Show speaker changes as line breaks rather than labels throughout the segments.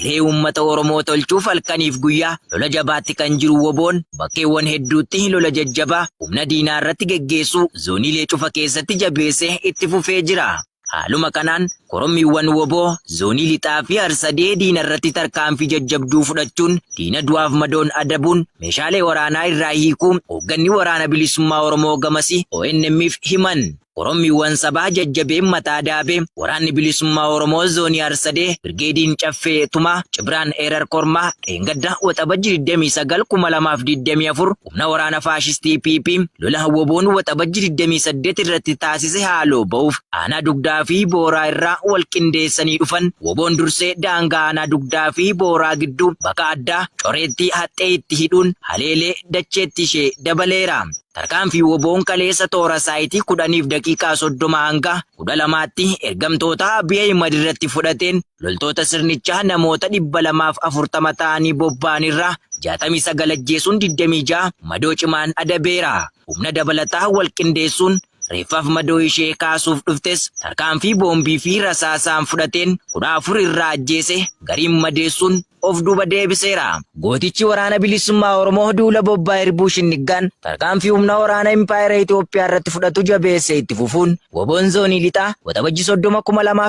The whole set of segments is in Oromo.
Hiree uummata Oromoo tolchuuf halkaniif guyyaa lola jabaatti kan jiru WBOn bakkeewwan hedduutti lola jajjabaa humna diinaa irratti geggeessuu zooniilee cufa keessatti jabeessee itti fufee jira. Haaluma kanaan korommiiwwan wbo zoonii lixaa fi Harsadee diina irratti tarkaanfii jajjabduu fudhachuun diina du'aaf madoon adabuun meeshaalee waraanaa irraa hiikuu hoogganni Waraana Bilisummaa Oromoo gamasii ONM'f himan. Korommiiwwan sabaa jajjabeen mataa daabe Waraanni Bilisummaa Oromoo Zoonii Harsadee Birgeediin Caffee Tumaa Cibraan Eerar Kormaa dheengadda Waxabajji 29, 2024 humna waraana faashistii PP lola WBOn Waxabajji 28 irratti taasise haaloo ba'uuf aanaa Dugdaa fi Booraa irraa wal qindeessanii dhufan WBOn dursee daangaa aanaa Dugdaa fi Booraa gidduu baka addaa Coreetti haxxee itti hidhuun haleelee dacheetti ishee dabaleera. Tarkaanfii WBOn kaleessa toora saayitii 10:30 hanga 12tti ergamtoota Abiy Ahimad irratti fudhateen loltoota sirnichaa namoota 240 ta'anii bobba'an irraa 69 ajjeesuun 26 madoo cimaan adabeera. Humna dabalataa wal qindeessuun reeffaf madoo ishee kaasuuf dhuftes tarkaanfii boombii fi rasaasaan fudhateen 14 irraa ajjeese gariin madeessuun of duuba deebiseera. Gootichi Waraana Bilisummaa Oromoo duula bobbaa Irbuu Shinniggaan tarkaanfii humna waraana Impaayera Itoophiyaa irratti fudhatu jabeessee itti fufuun WBOn Zoonii Lixaa Waxabajji 30,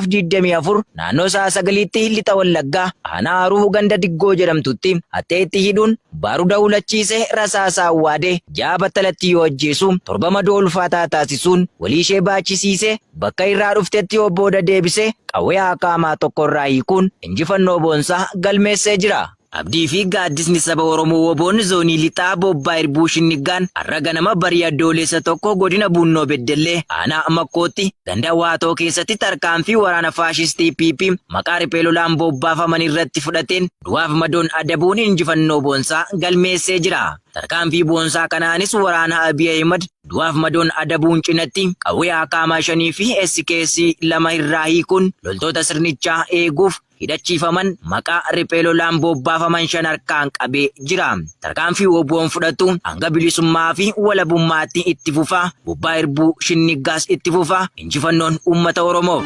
2024 naannoo sa'a 9tti Lixa Wallaggaa aanaa Haruu ganda Diggoo jedhamtutti haxxee itti hidhuun baaruda hulachiisee rasaasaan waadee 6 battalatti yoo ajjeesu 7 madoo ulfaataa taasisuun walii ishee baachisiisee bakka irraa dhuftetti of booda deebisee qawwee akaamaa tokko irraa hiikuun injifannoo boonsaa galmeessee jira. Abdii fi gaaddisni saba Oromoo WBOn Zoonii Lixaa Bobbaa Irbuu Shinniggaan har'a ganama barii Adoolessa 1 Godina Buunnoo Beddellee aanaa Makkootti ganda Waatoo keessatti tarkaanfii waraana faashistii PP maqaa riphee lolaan bobbaafaman irratti fudhateen du'aaf madoon adabuun injifannoo boonsaa galmeessee jira. Tarkaanfii boonsaa kanaanis waraana Abiy Ahimad du'aaf madoon adabuun cinatti qawwee AKM 5 fi SKS 2 irraa hiikuun loltoota sirnichaa eeguuf hidhachiifaman maqaa riphee lolaan bobbaafaman 5 harkaan qabee jira. Tarkaanfii WBOn fudhatu hanga bilisummaa fi walabummaatti itti fufa. Bobbaa Irbuu Shinniggaas itti fufa. Injifannoon uummata Oromoof!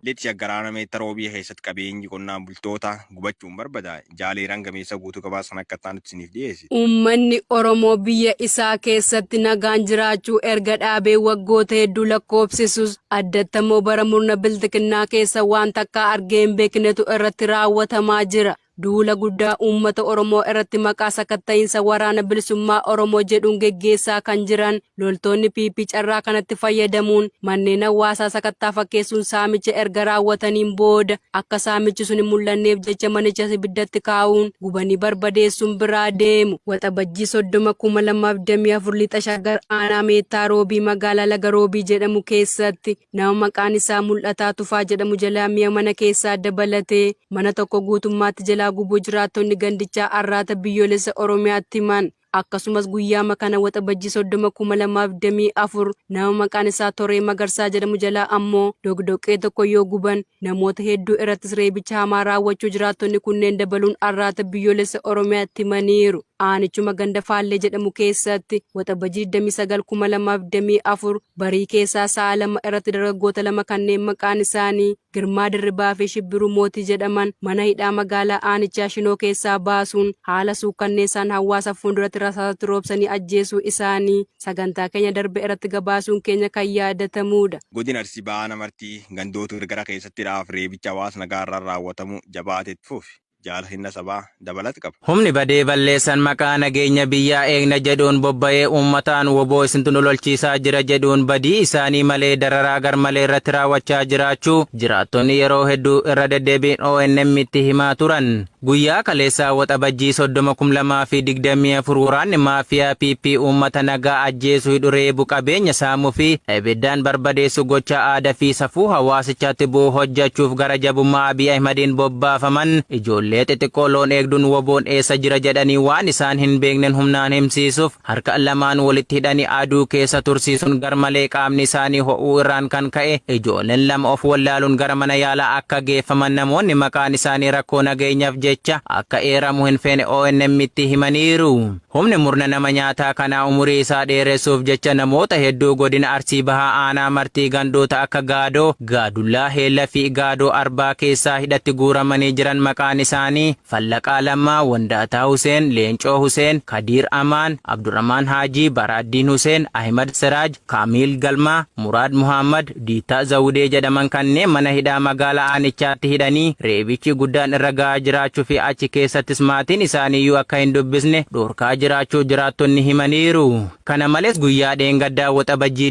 Lixa Shaggar Aanaa Meettaa Roobii keessatti qabeenyi qonnaan bultootaa gubachuun barbadaa'e. Jaaleeraan Gameessaa guutuu gabaasa kana akka itti aanutti isiniif dhiyeessiti.
Uummanni Oromoo biyya isaa keessatti nagaan jiraachuu erga dhaabee waggoota hedduu lakkoofsisus addatti ammoo bara murna bilxiginnaa keessa waan takkaa argee hin beeknetu irratti raawwatamaa jira. Duula guddaa uummata Oromoo irratti maqaa sakatta'iinsa Waraana Bilisummaa Oromoo jedhuun geggeessaa kan jiran loltoonni PP carraa kanatti fayyadamuun manneen hawaasaa sakattaa fakkeessuun saamicha erga raawwataniin booda akka saamichi sun hin mul'anneef jecha manichas ibiddatti kaa'uun gubanii barbadeessuun biraa deemu. Waxabajjii 30, 2024 Lixa Shaggar aanaa Meettaa Roobii magaalaa Laga Roobii jedhamu keessatti Nama maqaan isaa Mul'ataa Tufaa jedhamu jalaa mi'a mana keessaa dabalatee mana tokko guutummaatti jalaa gubuu jiraattonni gandichaa Arraata Biyyoolessa Oromiyaatti himan. Akkasumas guyyaama kana Waxabajjii 30, 2024 nama maqaan isaa Toree Magarsaa jedhamu jalaa ammoo doqdoqqee tokko yoo guban namoota hedduu irrattis reebicha hamaa raawwachuu jiraattonni kunneen dabaluun Arraata Biyyoolessa Oromiyaatti himaniiru. Aanichuma ganda Faallee jedhamu keessatti Waxabajjii 29, 2024 Barii keessaa sa'a 2:00 irratti dargaggoota 2 kanneen maqaan isaanii Girmaa Dirribaa fi Shibbiruu Mootii jedhaman mana hidhaa magaalaa aanichaa Shinoo keessaa baasuun haala suukkanneessaan hawaasa fuulduratti rasaasatti roobsanii ajjeesuu isaanii sagantaa keenya darbe irratti gabaasuun keenya kan yaadatamuudha.
Godina Arsii Bahaa Aanaa Martii gandoota gargara keessatti hidhaaf reebicha hawaasa nagaa irraan raawwatamu jabaatee itti fufe. Jaal Hinna Sabaa dabalata qaba.
Humni badii balleessan maqaa nageenya biyyaa eegna jedhuun bobba'ee uummataan wbo isintu nu lolchiisaa jira jedhuun badii isaanii malee dararaa garmalee irratti raawwachaa jiraachuu jiraattonni yeroo hedduu irra deddeebiin ONM'tti himaa turan. Guyyaa kaleessaa Waxabajjii 30, 2024 waraanni maafiyaa PP uummata nagaa ajjeesuu, hidhu, reebu, qabeenya saamuu fi ibiddaan barbadeessu gocha aadaa fi safuu hawaasichaatti bu'u hojjechuuf gara jabummaa Abiy Ahimadiin bobbaafaman ijoollee Ijoollee xixiqqoo loon eegduun woboon eessa jira jedhanii waan isaan hin beeknen humnaan himsiisuuf harka lamaan walitti hidhanii aduu keessa tursiisuun garmalee qaamni isaanii ho'uu irraan kan ka'e ijoolleen lama of wallaaluun gara mana yaalaa akka geeffaman namoonni maqaan isaanii rakkoo nageenyaaf jecha akka eeramu hin feene ONM'tti himaniiru. Humni murna nama nyaataa kanaa umurii isaa dheeressuuf jecha namoota hedduu godina Arsii Bahaa aanaa Martii gandoota akka Gaadoo, Gaadullaa, Heella fi Gaadoo Arbaa keessaa hidhatti guuramanii jiran maqaan isaanii Fallaqaa Lammaa, Wandaataa Huseen, Leencoo Huseen, Kadiir Amaan, Abdurrahmaan Haajii, Baraaddiin Huseen, Ahimad Siraaj, Kaamiil Galmaa, Muraad Muhammad, Diittaa Zawudee jedhaman kanneen mana hidhaa magaalaa aanichaatti hidhanii reebichi guddaan irra ga'aa jiraachuu fi achi keessattis maatiin isaaniiyyuu akka hin dubbisne dhorkaa jiraachuu jiraattonni himaniiru. Kana malees guyyaa dheengaddaa Waxabajjii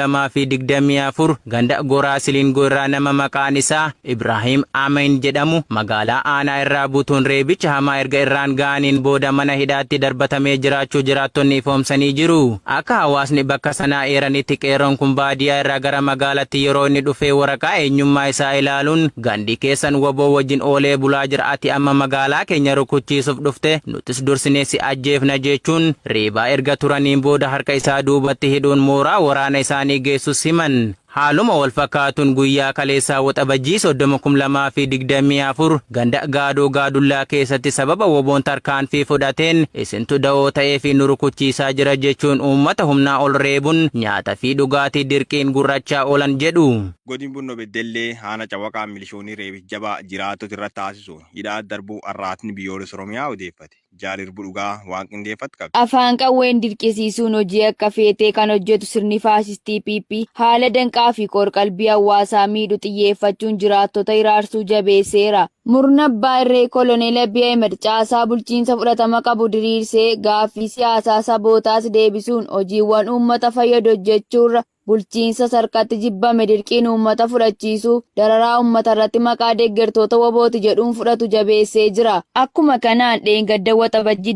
29,2024 ganda Goraa Siliingoo irraa nama maqaan isaa Ibraahim Ameyn jedhamu magaalaa aanaa irraa butuun reebicha hamaa erga irraan ga'aniin booda mana hidhaatti darbatamee jiraachuu jiraattonni ifoomsanii jiru. Akka hawaasni bakka sanaa eeranitti qeerroon kun baadiyaa irraa gara magaalatti yeroo inni dhufee waraqaa eenyummaa isaa ilaaluun gandi keessan woboo wajjin oolee bulaa jira, ati amma magaalaa keenya rukuchiisuuf dhufte, nutis dursinee si ajjeefna jechuun reebaa erga turaniin booda harka isaa duubatti hidhuun mooraa waraana isaanii geessus himan. Haaluma wal fakkaatuun guyyaa kaleessaa Waxabajjii 30,2024 ganda Gaadoo Gaadullaa keessatti sababa woboon tarkaanfii fudhateen isintu da'oo ta'ee fi nu rukuchiisaa jira jechuun uummata humnaa ol reebuun nyaata fi dhugaatii dirqiin gurrachaa oolan jedhu.
Godin Bunnoo Beddellee Aana Cawaqaa milishoonni reebicha jabaa jiraattota irratti taasisuun hidhaa darbuu Arraatni Biyyoolessa Oromiyaa odeeffate. Jaal Irbuu Dhugaa waan qindeeffat qabdi.
Afaan qawween dirqisiisuun hojii akka feetee kan hojjetu sirni faashistii PP haala danqaa fi qoor-qalbii hawaasaa miidhu xiyyeeffachuun jiraattota hiraarsuu jabeesseera. Murna abbaa irree Koloneel Abiy Ahimed caasaa bulchiinsa fudhatama qabu diriirsee gaaffii siyaasaa sabootaas deebisuun hojiiwwan uummata fayyadu hojjechuurra bulchiinsa sarkatti jibbame dirqiin uummata fudhachiisuuf dararaa uummatarratti maqaa deeggartoota wobooti jedhuun fudhatu jabeessee jira. Akkuma kanaan dheengadda Waxabajjii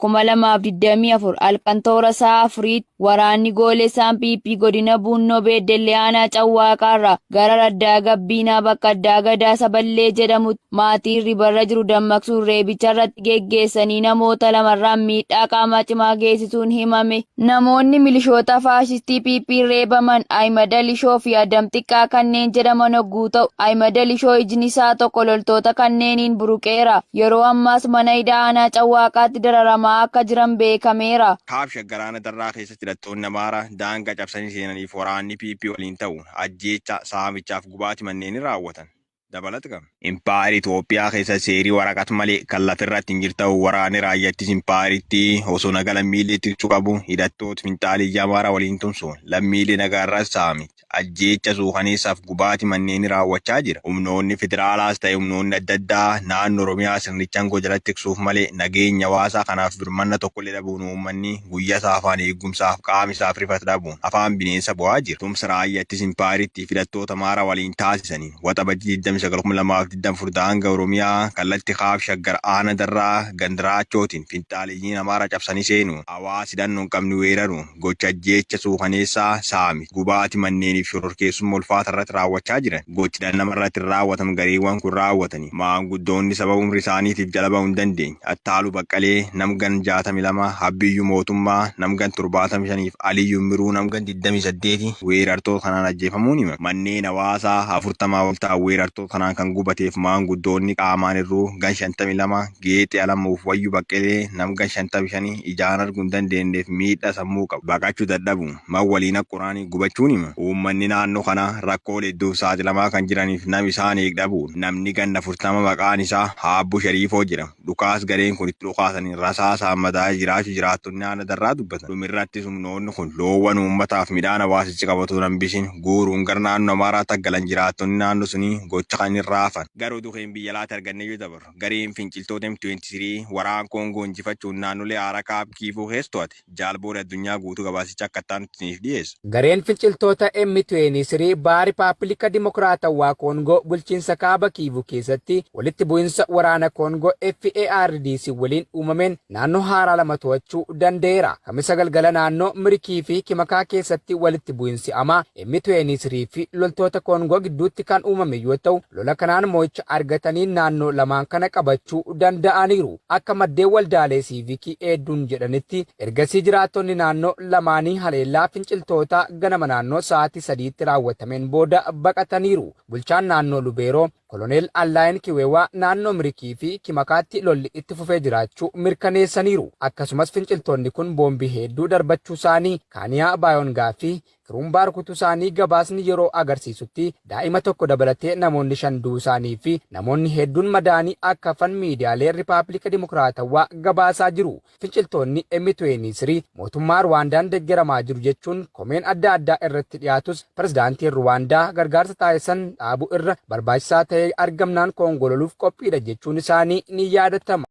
29,2024 halkan toora sa'a afuriitti waraanni goolessaan PP godina Buunnoo Beeddellee aanaa Cawwaaqaarraa gara Raddaa Gabbiinaa bakka addaa Gadaa Saballee jedhamutti maatii hirribarra jiru dammaqsuun reebicha irratti geggeessanii namoota lamarraan miidhaa qaamaa cimaa geessisuun himame. Namoonni milishoota faashistii PP'n reebaman Ahimad Alishoo fi Adam Xiqqaa kanneen jedhaman hogguu ta'u, Ahimad Alishoo ijni isaa tokko loltoota kanneeniin buruqeera. Yeroo ammaas mana hidhaa aanaa Cawwaaqaatti dararamaa akka jiran beekameera.
Kaab Shaggar Aana Darraa keessatti hidhattoonni Amaaraa daangaa cabsanii seenaniif waraanni PP waliin ta'uun ajjeechaa, saamichaaf gubaati manneenii raawwatan. Dabalat qaba. Impaayeri Itoophiyaa keessa seerii waraqat malee kan lafirratti hin jirtu ta'uu waraanni raayyaa ittisa impaayeritti osoo naga lammiilee tiksuu qabu hidhattoota finxaaliyyaa Amaaraa waliin tumsuun lammiilee nagaa irratti saamicha, ajjeecha suukaneessaaf gubaati manneenii raawwachaa jira. Humnoonni federaalaas ta'e humnoonni adda addaa naannoo Oromiyaa sirnicha aangoo jalatti tiksuuf malee nageenya hawaasaa kanaaf birmanna tokkollee dhabuun uummanni guyyaa saafaan eegumsaaf qaama isaaf rifatu dhabuun afaan bineensa bu'aa jira. Tumsa raayyaa ittisa impaayeritti hidhattoota Amaaraa waliin taasisaniin Waxabajjii 29,2024 daangaa Oromiyaa kallatti Kaab Shaggar Aana Darraa Gandiraachootiin finxaaleyyiin Amaaraa cabsanii seenuun hawaasa hidhannoo hin qabne weeraruun gocha ajjeecha suukaneessaa, saamicha, gubaati manneeniif shororkeessummaa ulfaata irratti raawwachaa jiran. Gochi dhala nama irratti hin raawwatamne gareewwan kun raawwatanii maanguddoonni sababa umrii isaaniitiif jala bahuu hin dandeenye Attaaluu Baqqalee namgan 62, Habbiyyuu Mootummaa namgan 75 fi Aliyyuu Miruu namgan 28 weerartoota kanaan ajjeefamuun himame. Manneen hawaasaa 40 ol ta'an weerartoota kanaan kan gubateef maanguddoonni qaamaan hir'uu gan 52 Geexee Alamuuf Wayyuu Baqqelee namgan 55 ijaan arguu hin dandeenyeef miidhaa sammuu qabu baqachuu dadhabuun man waliin akka gubachuun himame. Uummanni naannoo kanaa rakkoolee hedduuf saaxilamaa kan jiraniif nam isaan eeg dhabuun namni ganna 40 maqaan isaa Haabbuu Shariifoo jedhamu dhukaas gareen kun itti dhukaasaniin rasaasaan madaa'ee jiraachuu jiraattonni Aana Darraa dubbatan. Dhumirrattis humnoonni kun loowwan uummataaf midhaan hawaasichi qabatu hambisin guuruun gara naannoo Amaaraatti akka galan jiraattonni naannoo sunii gocha kan hin raafan. Gara oduu keenya biyya alaatti argannee yoo dabarru, gareen finciltoota M23 waraan Koongoo injifachuun naannolee haaraa Kaab Kiivuu keessa to'ate. Jaalboori addunyaa guutuu gabaasicha akka itti aanutti isiniif dhiyeessa.
Gareen finciltoota M23 baha Ripaabilika Dimokiraatawaa Koongoo bulchiinsa Kaaba Kiivuu keessatti walitti bu'insa waraana Koongoo FARDC waliin uumameen naannoo haaraa lama to'achuu danda'eera. Kamisa galgala naannoo Mirikii fi Kimakaa keessatti walitti bu'insi hamaa M23 fi loltoota Koongoo gidduutti kan uumame yoo ta'u, Lola kanaan mo'icha argataniin naannoo lamaan kana qabachuu danda'aniiru. Akka maddeen waldaalee siivikii hedduun jedhanitti ergasii jiraattonni naannoo lamaanii haleellaa finciltootaa ganama naannoo sa'aatii 3tti raawwatameen booda baqataniiru. Bulchaan naannoo Lubeeroo Koloneel Allaayin Kiweewaa naannoo Mirikii fi Kimakaatti lolli itti fufee jiraachuu mirkaneessaniiru. Akkasumas finciltoonni kun boombii hedduu darbachuusaanii, Kaaniyaa Baayongaa fi Kiruumbaa rukutuusaanii gabaasni yeroo agarsiisutti daa'ima tokko dabalatee namoonni 5 du'uusaanii fi namoonni hedduun madaa'anii akka hafan miidiyaaleen Ripaabilika Dimokiraatawaa gabaasaa jiru. Finciltoonni M23 mootummaa Ruwaandaan deggeramaa jiru jechuun komeen adda addaa irratti dhiyaatus pirezidaantiin Ruwaandaa gargaarsa taasisan dhaabuu irra barbaachisaa ta'ee argamnaan Koongoo loluuf qophiidha jechuun isaanii ni yaadatama.